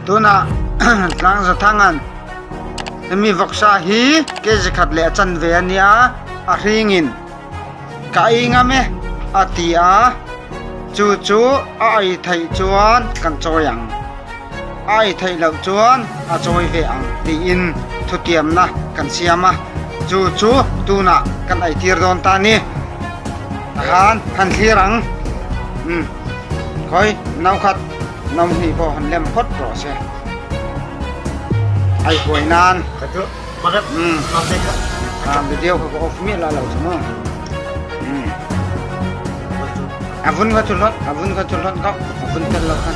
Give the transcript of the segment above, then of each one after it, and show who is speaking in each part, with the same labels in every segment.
Speaker 1: Tunah Tlangzathanga'n hemi vawksa hi kg khat leh a chanve a nia a hringin ka ei ngam e a ti a, chu chu a ei theih chuan kan chawi ang, a ei theih loh chuan a chawi ve ang tiin thutiamna kan siam a, chu chu tunah kan ei tir dawn ta a ni. Tahan han thlir ang, umm khawi no khat no hnih pawh han lem phawt rawh se, ei huai nan. Umm a video kha ka off miah la lo chu maw umm a vun kha chu hlawt a vun kha chu hlawt kau a vun tel lo kha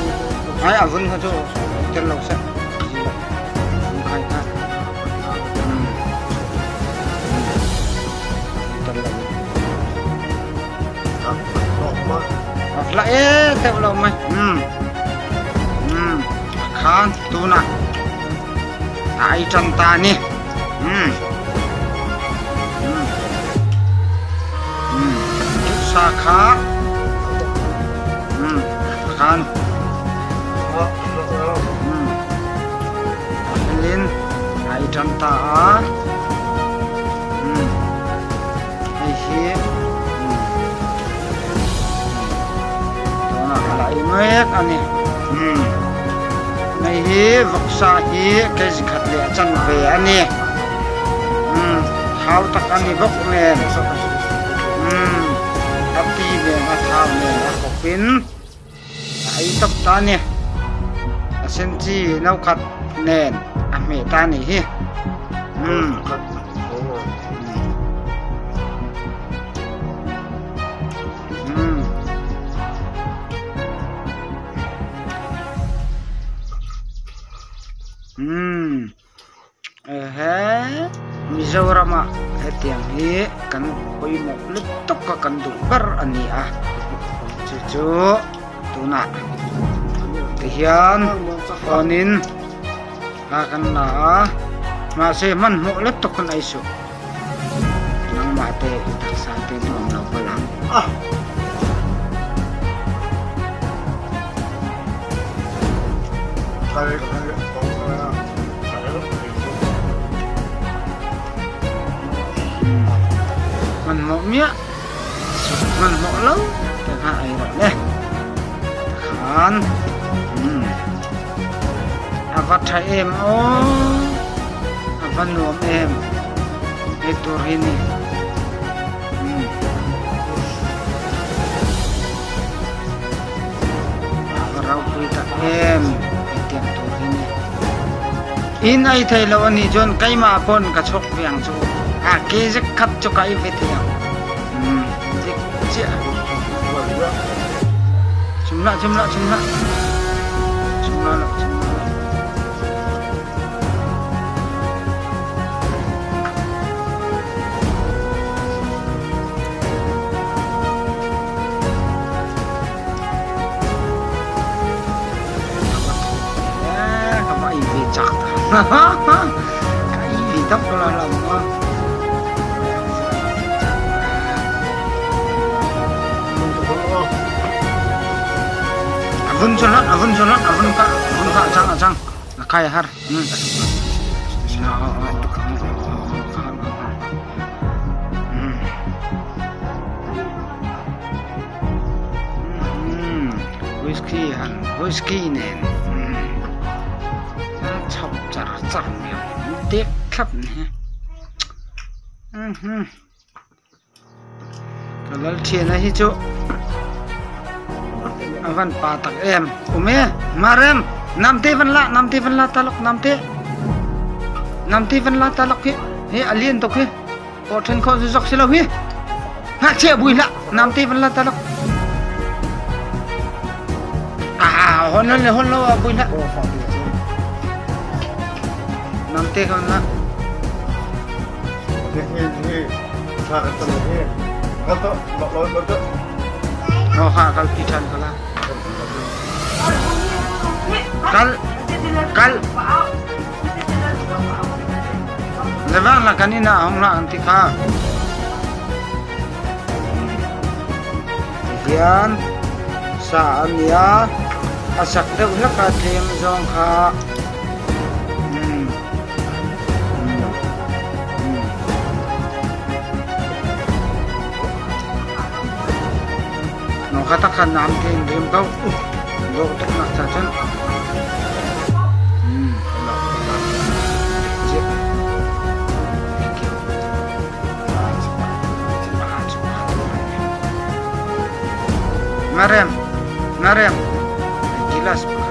Speaker 1: ai a vun kha chu tel lo se vun khai kha umm tel lo a hla e teuh lo mai umm umm khan tunah A ei tan ta a ni. Umm. Umm. Umm. Sa kha. Umm. Khan. Umm. A felin a ei tan ta a. Umm. Hei hi. Umm. Tunah a la ei mek a ni. Umm. Hei hi vawksa hi kg khat leh a chanve a ni. Umm thau tak a ni bawk nen. Umm a pi nen a thau nen a kawp in a ei tawp ta a ni. A sen chi no khat nen a hmeh ta a nih hi. Umm. Umm. Umm ehe Mizorama hetiang hi kan pawimawh lutuk a kan duh ber a ni a chu chu tunah tihian phone in thla kan la a mahse hmanhmawh lutuk kan ei suh. Nangmah te i taksa te nuam lo palh ang. Hmanhmawh miah suk hmanhmawh lo te kha ei rawh le. Tikhan a va tha em aw. A va nuam em he tur hi ni umm a va ropui tak em hetiang tur hi ni in ei thei lo anih chuan keimah pawn ka chhuak ve ang chu a ke zek khat chu ka ei ve thei ang umm dik chiah chumlah chumlah chumlah chumlah loh chumlah loh. A vun chu hlat a vun chu hlat a vun ka a vun ka a chang a chang. A khai a har. Whisky han whisky nen a chhawp char char mai ang dek thlap ni hi. Ka lal thiana hi chu a van pa tak em awm e Marem namte van la namte van la ta lawk namte namte van la ta lawk hi he a lian tuk hi pawh then khawh zu zawk si lo hi ngakchia bui hlah namte van la ta lawk a hon hon le hon lo a bui hlah namte kan la Aw ha kal pi than kala. Kal kal Lewang la kan ina hong la an ti kha. Hian sa ania. A sak deuh hlek a tlem zawng kha umm umm umm. Naw kha tak khan nam te in rim ko dawh tuk nak cha cun umm Thank you. Ngarem, ngarem, gilas.